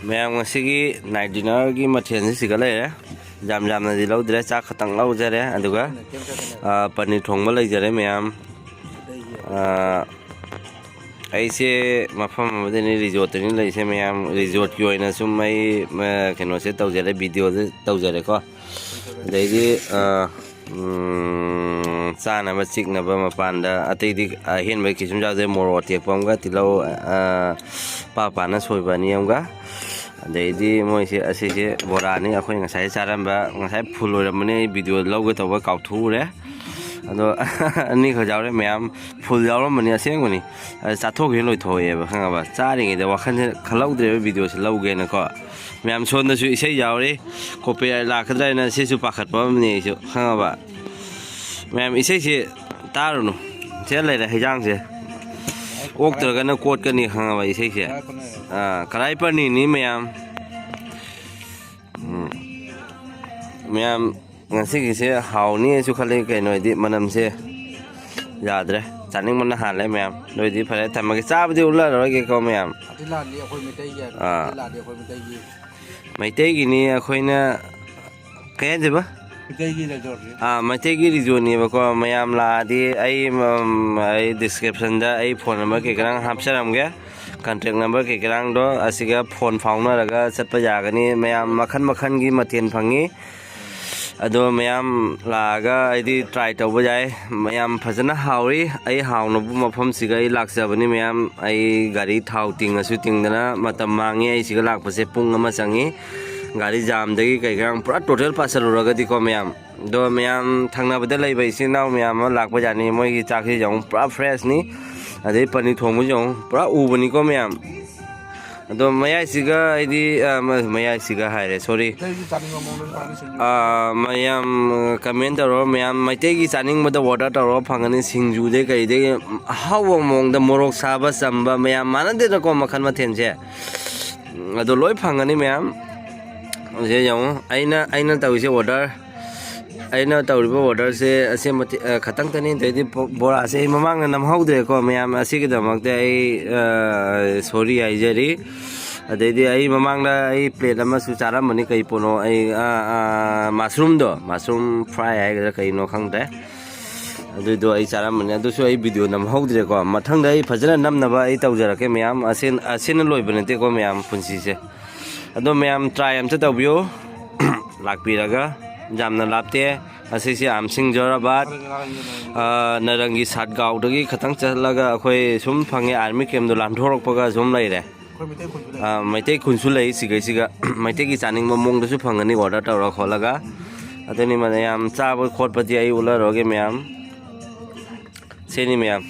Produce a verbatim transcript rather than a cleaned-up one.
ꯃꯌꯥꯝ, ꯉꯁꯤꯒꯤ ꯅꯥꯏꯠ ꯗꯤꯅꯔꯒꯤ ꯃꯊꯦꯜꯁꯤ ꯁꯤꯒ ꯂꯩꯔꯦ꯫ ꯌꯥꯝ ꯌꯥꯝꯅꯗꯤ ꯂꯧꯗ꯭ꯔꯦ, ꯆꯥꯛ ꯈꯛꯇꯪ ꯂꯧꯖꯔꯦ꯫ ꯑꯗꯨꯒ, ꯑ, ꯄꯅꯤꯔ ꯊꯣꯡꯕ ꯂꯩꯖꯔꯦ ꯃꯌꯥꯝ꯫ ꯑ, ꯑꯩꯁꯦ ꯃꯐꯝ ꯑꯃꯗꯅꯤ, ꯔꯤꯖꯣꯔꯠꯇꯅꯤ ꯂꯩꯔꯤꯁꯦ ꯃꯌꯥꯝ꯫ ꯔꯤꯖꯣꯔꯠꯀꯤ ꯑꯣꯏꯅ ꯁꯨꯝ ꯑꯩ, ꯑ, ꯀꯩꯅꯣꯁꯦ ꯇꯧꯖꯔꯦ, ꯚꯤꯗꯤꯑꯣꯁꯦ ꯇꯧꯖꯔꯦꯀꯣ꯫ ꯑꯗꯩꯗꯤ, ꯑ, ꯎꯝ, ꯆꯥꯅꯕ ꯆꯤꯛꯅꯕ ꯃꯄꯥꯟꯗ ꯑꯇꯩꯗꯤ ꯑꯍꯦꯟꯕ ꯀꯩꯁꯨꯝ ꯌꯥꯎꯗꯦ꯫ ꯃꯣꯔꯣꯛ ꯑꯇꯦꯛꯄ ꯑꯃꯒ ꯇꯤꯜꯍꯧ, ꯑ, ꯄꯥ ꯄꯥꯅ ꯁꯣꯏꯕ ꯑꯅꯤ ꯑꯃꯒ꯫ ꯑꯗꯩꯗꯤ ꯃꯣꯏꯁꯦ ꯑꯁꯤꯁꯦ ꯕꯣꯔꯥꯅꯤ꯫ ꯑꯩꯈꯣꯏ ꯉꯁꯥꯏ ꯆꯥꯔꯝꯕ, ꯉꯁꯥꯏ ꯐꯨꯜ ꯑꯣꯏꯔꯝꯕꯅꯤ꯫ ꯑꯩ ꯚꯤꯗꯤꯑꯣ ꯂꯧꯒꯦ ꯇꯧꯕ ꯀꯥꯎꯊꯣꯛꯎꯔꯦ꯫ ꯑꯗꯣ ꯑꯅꯤꯈꯛ ꯌꯥꯎꯔꯦ ꯃꯌꯥꯝ꯫ ꯐꯨꯜ ꯌꯥꯎꯔꯝꯕꯅꯤ ꯑꯁꯦꯡꯕꯅꯤ꯫ ꯑꯗ ꯆꯥꯊꯣꯛꯈꯤꯕ ꯂꯣꯏꯊꯣꯛꯑꯦꯕ, ꯈꯪꯉꯕ? ꯆꯥꯔꯤꯉꯩꯗ ꯋꯥꯈꯜꯁꯦ ꯈꯜꯍꯧꯗ꯭ꯔꯦꯕ ꯚꯤꯗꯤꯑꯣꯁꯦ ꯂꯧꯒꯦꯅꯀꯣ꯫ ꯃꯌꯥꯝ, ꯁꯣꯝꯗꯁꯨ ꯏꯁꯩ ꯌꯥꯎꯔꯤ꯫ ꯀꯣꯄꯤꯔꯥꯏꯠ ꯂꯥꯛꯀꯗ꯭ꯔꯥ ꯍꯥꯏꯅ ꯁꯤꯁꯨ ꯄꯥꯈꯠꯄ ꯑꯃꯅꯤ ꯑꯩꯁꯨ, ꯈꯪꯉꯕ? ꯃꯌꯥꯝ, ꯏꯁꯩꯁꯦ ꯇꯥꯔꯨꯅꯨ꯫ ꯁꯤꯗ ꯂꯩꯔꯦ ꯍꯩꯖꯥꯡꯁꯦ꯫ ꯑꯣꯛꯇ꯭ꯔꯒꯅ ꯀꯣꯠꯀꯅꯤ, ꯈꯪꯉꯕ, ꯏꯁꯩꯁꯦ? ꯑꯥ, ꯀꯔꯥꯏ ꯄꯅꯤꯔꯅꯤ ꯃꯌꯥꯝ꯫ ꯎꯝ꯫ ꯃꯌꯥꯝ, ꯉꯁꯤꯒꯤꯁꯦ ꯍꯥꯎꯅꯤ ꯑꯩꯁꯨ ꯈꯜꯂꯤ꯫ ꯀꯩꯅꯣ ꯍꯥꯏꯗꯤ ꯃꯅꯝꯁꯦ ꯌꯥꯗ꯭ꯔꯦ, ꯆꯥꯅꯤꯡꯕꯅ ꯍꯥꯜꯂꯦ ꯃꯌꯥꯝ꯫ ꯅꯣꯏꯗꯤ ꯐꯔꯦ, ꯊꯝꯃꯒꯦ꯫ ꯆꯥꯕꯗꯤ ꯎꯠꯂꯔꯣꯏꯒꯦꯀꯣ ꯃꯌꯥꯝ꯫ ꯑꯗꯨ ꯂꯥꯟꯗꯤ ꯑꯩꯈꯣꯏ ꯃꯩꯇꯩꯒꯤ ꯍꯥꯏꯕ꯫ ꯑꯥ꯫ ꯑꯗꯨ ꯂꯥꯟꯗꯤ ꯑꯩꯈꯣꯏ ꯃꯩꯇꯩꯒꯤ꯫ ꯃꯩꯇꯩꯒꯤꯅꯤ ꯑꯩꯈꯣꯏꯅ ꯀꯩ ꯍꯥꯏꯗꯣꯏꯕ? ꯃꯩꯇꯩꯒꯤ ꯔꯤꯖꯣꯔꯠꯅꯤ꯫ ꯑꯥ, ꯃꯩꯇꯩꯒꯤ ꯔꯤꯖꯣꯔꯠꯅꯦꯕꯀꯣ꯫ ꯃꯌꯥꯝ ꯂꯥꯛꯑꯗꯤ ꯑꯩ, ꯎꯝ, ꯑꯩ ꯗꯤꯁꯀ꯭ꯔꯤꯞꯁꯟꯗ ꯑꯩ ꯐꯣꯟ ꯅꯝꯕꯔ ꯀꯩꯀꯥ ꯍꯥꯞꯆꯔꯝꯒꯦ꯫ ꯀꯟꯇꯦꯛ ꯅꯝꯕꯔ ꯀꯩꯀꯥꯗꯣ ꯑꯁꯤꯒ ꯐꯣꯟ ꯐꯥꯎꯅꯔꯒ ꯆꯠꯄ ꯌꯥꯒꯅꯤ꯫ ꯃꯌꯥꯝ ꯃꯈꯜ ꯃꯈꯜꯒꯤ ꯃꯊꯦꯜ ꯐꯪꯉꯤ꯫ ꯑꯗꯣ ꯃꯌꯥꯝ ꯂꯥꯛꯑꯒ ꯑꯩꯗꯤ ꯇ꯭ꯔꯥꯏ ꯇꯧꯕ ꯌꯥꯏ꯫ ꯃꯌꯥꯝ ꯐꯖꯅ ꯍꯥꯎꯔꯤ꯫ ꯑꯩ ꯍꯥꯎꯅꯕ ꯃꯐꯝꯁꯤꯒ ꯑꯩ ꯂꯥꯛꯆꯕꯅꯤ ꯃꯌꯥꯝ꯫ ꯑꯩ ꯒꯥꯔꯤ ꯊꯥꯎ ꯇꯤꯡꯉꯁꯨ ꯇꯤꯡꯗꯅ ꯃꯇꯝ ꯃꯥꯡꯉꯤ꯫ ꯑꯩ ꯁꯤꯒ ꯂꯥꯛꯄꯁꯦ ꯄꯨꯡ ꯑꯃ ꯆꯪꯉꯤ꯫ ꯒꯥꯔꯤ ꯖꯥꯝꯗꯒꯤ ꯀꯩꯀꯥ ꯄꯨꯔꯥ ꯇꯣꯇꯦꯜ ꯄꯥꯁꯜꯂꯨꯔꯒꯗꯤꯀꯣ ꯃꯌꯥꯝ꯫ ꯑꯗꯣ ꯃꯌꯥꯝ ꯊꯪꯅꯕꯗ ꯂꯩꯕ ꯏꯆꯤꯟ ꯏꯅꯥꯎ ꯃꯌꯥꯝ ꯑꯃ ꯂꯥꯛꯄ ꯌꯥꯅꯤ꯫ ꯃꯣꯏꯒꯤ ꯆꯥꯛꯁꯤ ꯌꯦꯡꯉꯨ, ꯄꯨꯔꯥ ꯐ꯭ꯔꯦꯁꯅꯤ꯫ ꯑꯗꯩ ꯄꯅꯤꯔ ꯊꯣꯡꯕꯁꯨ ꯌꯦꯡꯉꯨ, ꯄꯨꯔꯥ ꯎꯕꯅꯤꯀꯣ ꯃꯌꯥꯝ꯫ ꯑꯗꯣ ꯃꯌꯥꯏꯁꯤꯒ ꯑꯩꯗꯤ, ꯑ, ꯃ-, ꯃꯌꯥꯏꯁꯤꯒ ꯍꯥꯏꯔꯦ, ꯁꯣꯔꯤ꯫ ꯃꯩꯇꯩꯒꯤ ꯆꯥꯅꯤꯡꯕ ꯃꯑꯣꯡꯗ ꯐꯪꯒꯅꯤ ꯁꯤꯡꯖꯨ꯫ ꯑ, ꯃꯌꯥꯝ, ꯑ, ꯀꯃꯦꯟ ꯇꯧꯔꯣ ꯃꯌꯥꯝ, ꯃꯩꯇꯩꯒꯤ ꯆꯥꯅꯤꯡꯕꯗ ꯑꯣꯔꯗꯔ ꯇꯧꯔꯣ ꯐꯪꯒꯅꯤ꯫ ꯁꯤꯡꯖꯨꯗꯩ ꯀꯩꯗꯩ ꯑꯍꯥꯎꯕ ꯃꯑꯣꯡꯗ ꯃꯣꯔꯣꯛ ꯁꯥꯕ ꯆꯝꯕ ꯃꯌꯥꯝ ꯃꯥꯟꯅꯗꯦꯗꯀꯣ ꯃꯈꯜ ꯃꯊꯦꯜꯁꯦ꯫ ꯎꯝ, ꯑꯗꯣ ꯂꯣꯏ ꯐꯪꯒꯅꯤ ꯃꯌꯥꯝ꯫ ꯁꯦ ꯌꯦꯡꯉꯣ, ꯑꯩꯅ, ꯑꯩꯅ ꯇꯧꯔꯤꯁꯦ ꯑꯣꯔꯗꯔ꯫ ꯑꯩꯅ ꯇꯧꯔꯤꯕ ꯑꯣꯔꯗꯔꯁꯦ ꯑꯁꯦ ꯃꯇꯤꯛ, ꯑ, ꯈꯇꯪꯇꯅꯤ꯫ ꯑꯗꯩꯗꯤ ꯕꯣ-, ꯕꯣꯔꯥꯁꯦ ꯑꯩ ꯃꯃꯥꯡꯗ ꯅꯝꯍꯧꯗ꯭ꯔꯦꯀꯣ ꯃꯌꯥꯝ꯫ ꯑꯁꯤꯒꯤꯗꯃꯛꯇ ꯑꯩ, ꯑ, ꯁꯣꯔꯤ ꯍꯥꯏꯖꯔꯤ꯫ ꯑꯗꯩꯗꯤ ꯑꯩ ꯃꯃꯥꯡꯗ ꯑꯩ ꯄ꯭ꯂꯦꯠ ꯑꯃꯁꯨ ꯆꯥꯔꯝꯕꯅꯤ, ꯀꯩ ꯄꯣꯠꯅꯣ, ꯑꯩ ꯃꯁꯔꯨꯝꯗꯣ, ꯃꯁꯔꯨꯝ ꯐ꯭ꯔꯥꯏ ꯍꯥꯏꯒꯗ꯭ꯔꯥ ꯀꯩꯅꯣ ꯈꯪꯗ꯭ꯔꯦ, ꯑꯗꯨꯏꯗꯣ ꯑꯩ ꯆꯥꯔꯝꯕꯅꯤ꯫ ꯑꯗꯨꯁꯨ ꯑꯩ ꯚꯤꯗꯤꯑꯣ ꯅꯝꯍꯧꯗ꯭ꯔꯦꯀꯣ꯫ ꯃꯊꯪꯗ ꯑꯩ ꯐꯖꯅ ꯅꯝꯅꯕ ꯑꯩ ꯇꯧꯖꯔꯛꯀꯦ ꯃꯌꯥꯝ꯫ ꯑꯁꯤꯅ ꯂꯣꯏꯕ ꯅꯠꯇꯦꯀꯣ ꯃꯌꯥꯝ, ꯄꯨꯟꯁꯤꯁꯦ꯫ ꯑꯗꯣ ꯃꯌꯥꯝ ꯇ꯭ꯔꯥꯏ ꯑꯝꯇ ꯇꯧꯕꯤꯌꯨ꯫ ꯂꯥꯛꯄꯤꯔꯒ ꯌꯥꯝꯅ ꯂꯥꯞꯇꯦ꯫ ꯑꯁꯤꯁꯦ ꯑꯥꯝꯁꯤꯡ ꯖꯣꯔꯥꯕꯥꯠ, ꯅꯔꯪꯒꯤ ꯁꯥꯠꯒꯥꯎꯗꯒꯤ ꯈꯇꯪ ꯆꯠꯂꯒ ꯑꯩꯈꯣꯏ ꯁꯨꯝ ꯐꯪꯉꯦ꯫ ꯑꯥꯔꯃꯤ ꯀꯦꯝꯗꯣ ꯂꯥꯟꯊꯣꯔꯛꯄꯒ ꯁꯨꯝ ꯂꯩꯔꯦ꯫ ꯃꯩꯇꯩ ꯈꯨꯟꯁꯨ ꯂꯩ ꯁꯤꯒꯩꯁꯤꯒ꯫ ꯃꯩꯇꯩꯒꯤ ꯆꯥꯅꯤꯡꯕ ꯃꯑꯣꯡꯗꯁꯨ ꯐꯪꯒꯅꯤ ꯑꯣꯔꯗꯔ ꯇꯧꯔ ꯈꯣꯠꯂꯒ꯫ ꯑꯗꯨꯅꯤ ꯃꯌꯥꯝ, ꯆꯥꯕ ꯈꯣꯠꯄꯗꯤ ꯑꯩ ꯎꯠꯂꯔꯣꯏꯒꯦ ꯃꯌꯥꯝ꯫ ꯁꯤꯅꯤ ꯃꯌꯥꯝ꯫